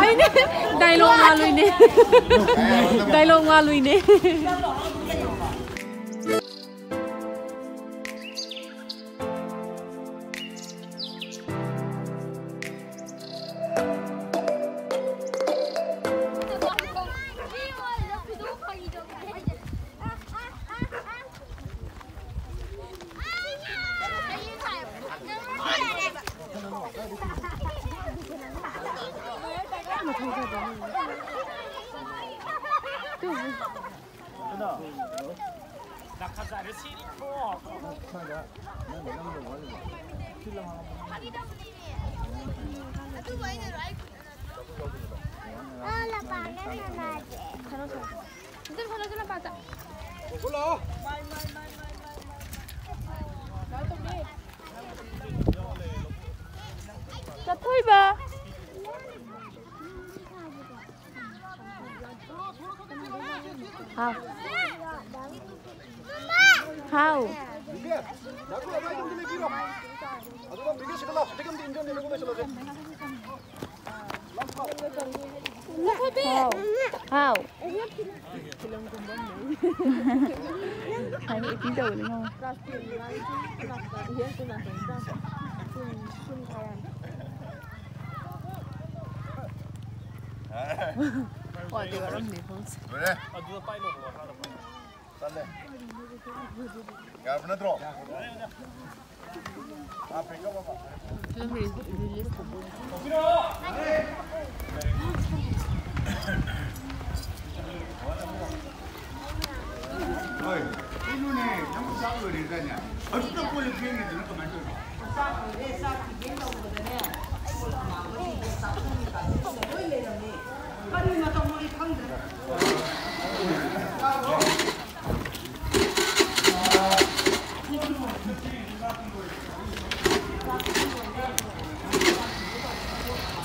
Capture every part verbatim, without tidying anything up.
ꯑꯩꯅꯦ dialogue ꯃꯥꯜꯂꯨꯏꯅꯦ꯫ Dialogue ꯃꯥꯜꯂꯨꯏꯅꯦ꯫ ꯆꯠꯊꯣꯏꯕ꯫ ꯍꯥꯎ꯫ ꯍꯥꯎ꯫ ꯍꯥꯎ꯫ ꯍꯥꯎ꯫ ꯍꯥꯏꯕ acting ꯇꯧꯕꯅꯤ ꯉꯣ꯫ ꯋꯥꯗꯤ ꯋꯥꯔꯝꯅꯤ ꯈꯪꯁꯦ꯫ ꯂꯣꯏꯔꯦ꯫ ꯆꯠꯂꯦ꯫ ꯌꯥꯔꯕ ꯅꯠꯇ꯭ꯔꯣ? ꯐꯤꯂꯝ ꯔꯤꯂꯤꯁ ꯇꯧꯕ꯫ ꯍꯣꯏ, ꯀꯩꯅꯣꯅꯦ, ꯅꯪꯕꯨ ꯆꯥꯛ ꯂꯣꯏꯔꯦꯗꯥꯏꯅꯦ? ꯍꯧꯖꯤꯛꯇ ꯀꯣꯜ ꯂꯤꯛ ꯐꯦꯡꯉꯤꯗꯨꯅ ꯀꯃꯥꯏꯅ ꯇꯧꯔꯤꯅꯣ? ꯆꯥꯛ ꯂꯣꯏꯔꯦ, ꯆꯥꯛ ꯐꯦꯡ ꯇꯧꯕꯗꯅꯦ, ꯑꯩꯈꯣꯏ ꯃꯥꯈꯣꯏꯁꯤꯡꯁꯦ ꯆꯥꯛꯈꯨꯝꯒꯤ ꯀꯥꯆꯤꯟꯗ ꯂꯣꯏ ꯂꯩꯔꯝꯃꯦ꯫ ꯀꯔꯤ ꯃꯇꯝꯅꯣ ꯑꯩ ꯈꯪꯗ꯭ꯔꯦ꯫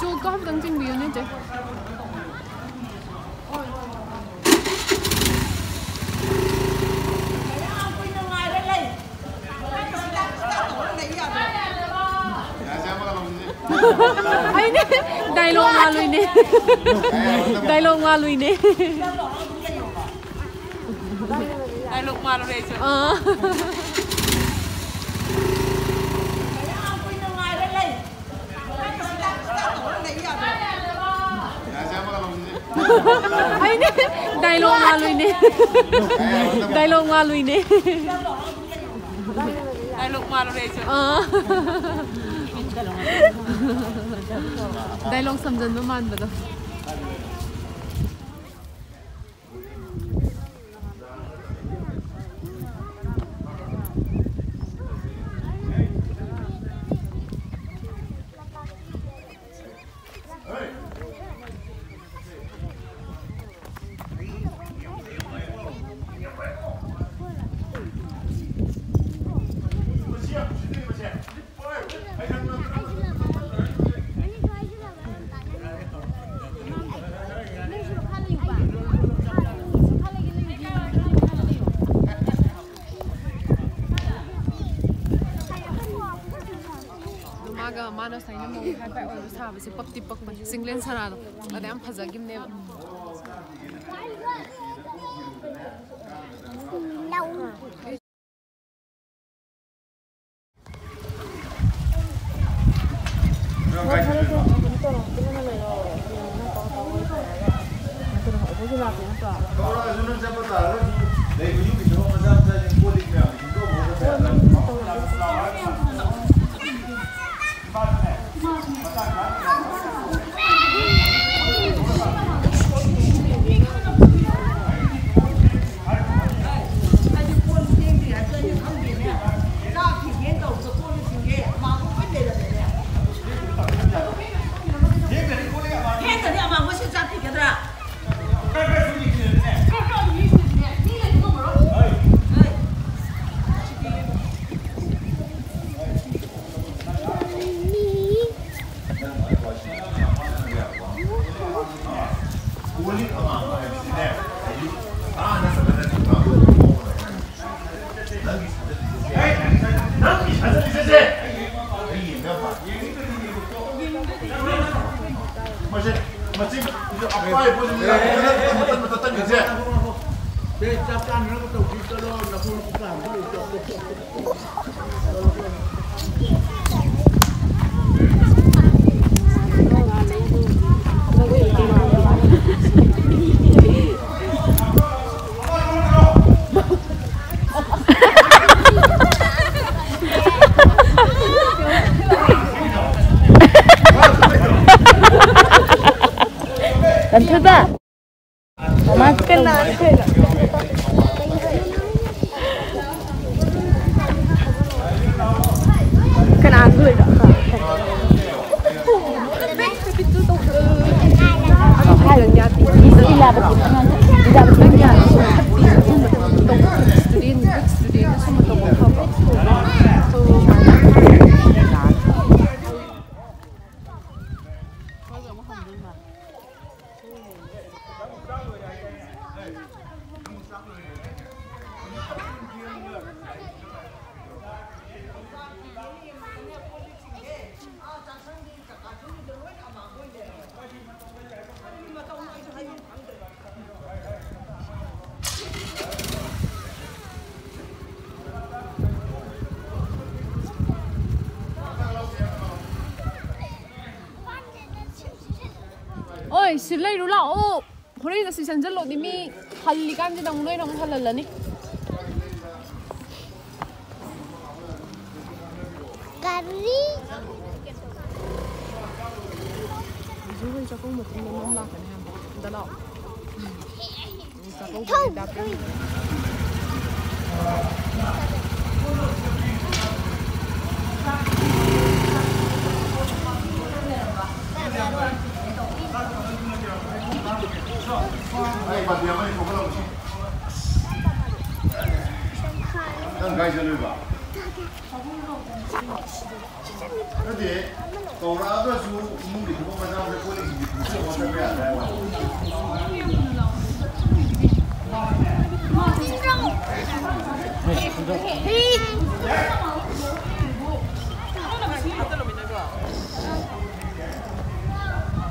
ꯆꯣꯛꯇꯣ ꯑꯃꯨꯛꯇꯪ ꯆꯤꯡꯕꯤꯌꯨꯅꯦ, ꯆꯦ꯫ ꯑꯩꯅꯦ ꯗꯥꯏꯂꯣꯒ ꯃꯥꯜꯂꯨꯏꯅꯦ꯫ ꯗꯥꯏꯂꯣꯒ ꯃꯥꯜꯂꯨꯏꯅꯦ꯫ ꯗꯥꯏꯂꯣꯒ ꯃꯥꯜꯂꯨꯔꯦ ꯑꯩꯁꯨ꯫ ꯑꯥ꯫ ꯑꯩꯅꯦ꯫ ꯗꯥꯏꯂꯣꯒ ꯃꯥꯜꯂꯨꯏꯅꯦ꯫ ꯗꯥꯏꯂꯣꯒ ꯃꯥꯜꯂꯨꯏꯅꯦ꯫ ꯗꯥꯏꯂꯣꯒ ꯃꯥꯜꯂꯨꯔꯦ ꯑꯩꯁꯨ꯫ ꯑꯥ꯫ ꯗꯥꯏꯂꯣꯒ ꯁꯝꯖꯟꯕ ꯃꯥꯟꯕꯗꯣ꯫ ꯑꯗꯣ ꯃꯥꯒ ꯃꯥꯅ ꯁꯨꯃꯥꯏꯅ ꯃꯑꯣꯡ ꯍꯥꯏ ꯐꯥꯏ ꯑꯣꯏꯕ ꯁꯥꯕꯁꯦ ꯄꯛꯇꯤ ꯄꯛꯄꯅꯦ꯫ ꯆꯤꯡꯂꯦꯟ ꯁꯅꯥꯗꯣ ꯑꯗ ꯌꯥꯝ ꯐꯖꯈꯤꯕꯅꯦꯕ꯫ ꯍꯦꯛꯇꯅꯦ ꯑꯃꯥꯡꯕ ꯁꯦ ꯆꯥꯛꯄꯤꯒꯗ꯭ꯔꯥ? ꯈꯔ ꯈꯔ ꯁꯨꯝ ꯌꯦꯡꯁꯤꯜꯂꯨꯅꯦ꯫ ꯈꯔ ꯈꯔ ꯑꯗꯨꯝ ꯌꯦꯡꯁꯤꯜꯂꯨꯅꯦ꯫ ꯃꯤ ꯂꯩꯕ ꯉꯝꯃꯔꯣꯏ꯫ ꯁꯦ, ꯆꯥꯛ ꯆꯥꯅꯅꯕ ꯇꯧꯁꯤ, ꯆꯠꯂꯣ, ꯅꯈꯣꯡ ꯅꯈꯨꯠ ꯍꯥꯝꯗꯣꯛꯎꯆꯣ꯫ ꯀꯟꯊꯣꯏꯕ꯫ ꯃꯃꯥ ꯀꯅꯥ? ꯀꯅꯥ ꯊꯣꯏꯅꯣ? ꯏꯂꯥꯕꯇꯤ ꯈꯪꯉꯝꯅꯤ꯫ ꯏꯂꯥꯕꯇꯤ ꯈꯪꯉꯝꯅꯤ꯫ Student, good student, ꯑꯁꯨꯝꯕ ꯇꯧꯕ ꯐꯕ꯫ ꯑꯣꯏ, ꯁꯤ ꯂꯩꯔꯨ ꯂꯥꯛꯑꯣ꯫ ꯍꯣꯔꯦꯟ ꯑꯁꯤ ꯆꯪꯁꯤꯜꯂꯣꯗꯤ, ꯃꯤ ꯍꯜꯂꯤꯀꯥꯟꯁꯤꯗ ꯑꯃꯨꯛ ꯅꯣꯏꯅ ꯑꯃꯨꯛ ꯍꯜꯍꯜꯂꯅꯤ꯫ ꯒꯥꯔꯤ꯫ ꯕꯤꯖꯨ ꯍꯣꯏ ꯆꯥꯛꯀꯧ ꯃꯇꯨꯡꯗ ꯅꯪ ꯂꯥꯛꯀꯅꯤ ꯍꯥꯏꯕ꯫ ꯑꯝꯇ ꯂꯥꯛꯑꯣ꯫ ꯎꯝ, ꯆꯥꯛꯀꯧꯕꯒꯤ ꯗꯥ ꯄ꯭ꯔꯦꯝ꯫ ꯅꯪ ꯀꯥꯏ ꯆꯠꯂꯨꯏꯕ? ꯅꯠꯇꯦ, ꯀꯧꯔꯛꯑꯒꯁꯨ ꯏꯃꯨꯡꯒꯤ ꯊꯕꯛ ꯃꯆꯥ ꯃꯆꯥ ꯀꯣꯜ ꯂꯤꯛꯁꯤꯡꯗꯤ ꯄꯨꯊꯣꯛꯑ ꯆꯠꯄ ꯌꯥꯗ꯭ꯔꯥ ꯍꯥꯏꯕ?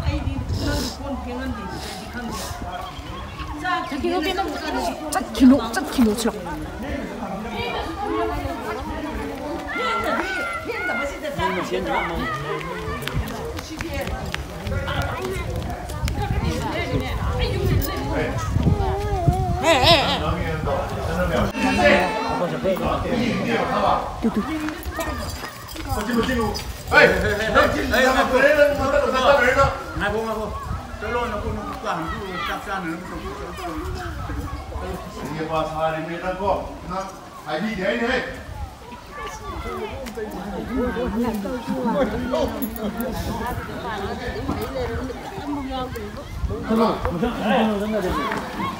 ꯑꯩꯗꯤ ꯅꯪꯒꯤ ꯀꯣꯟ ꯐꯦꯡꯍꯟꯗꯦ, ꯑꯩꯗꯤ ꯈꯪꯗꯦ꯫ ꯆꯠꯈꯤꯅꯨ, ꯆꯠꯈꯤꯅꯨ, ꯆꯠꯂꯣ꯫ ꯉꯥꯏꯈꯣ, ꯉꯥꯏꯈꯣ꯫ ꯆꯠꯂꯣ, ꯅꯈꯣꯏ ꯅꯨꯄꯥ ꯍꯟꯗꯣꯛꯑꯒ ꯆꯥꯛ ꯆꯥꯅꯅꯕ ꯇꯧ꯫ ꯅꯪꯒꯤ ꯄꯥ ꯁꯥꯔꯤꯃꯦ ꯅꯪꯀꯣ꯫ ꯅꯪ ꯍꯥꯏꯕꯤꯗꯦ ꯍꯥꯏꯅꯦ ꯍꯦ꯫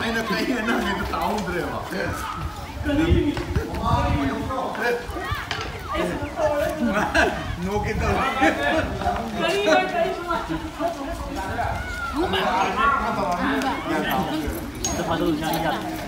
ꯑꯩꯅ ꯀꯩꯅꯣ ꯅꯪ ꯍꯥꯏꯗꯣ ꯇꯥꯍꯧꯗ꯭ꯔꯦꯕ꯫ ꯅꯣꯛꯀꯦ ꯇꯧꯔꯦ꯫ ꯑꯝꯇ ꯐꯥꯖꯤꯜꯂꯨꯁꯤ ꯍꯥꯏꯅ ꯌꯥꯗ꯭ꯔꯦ꯫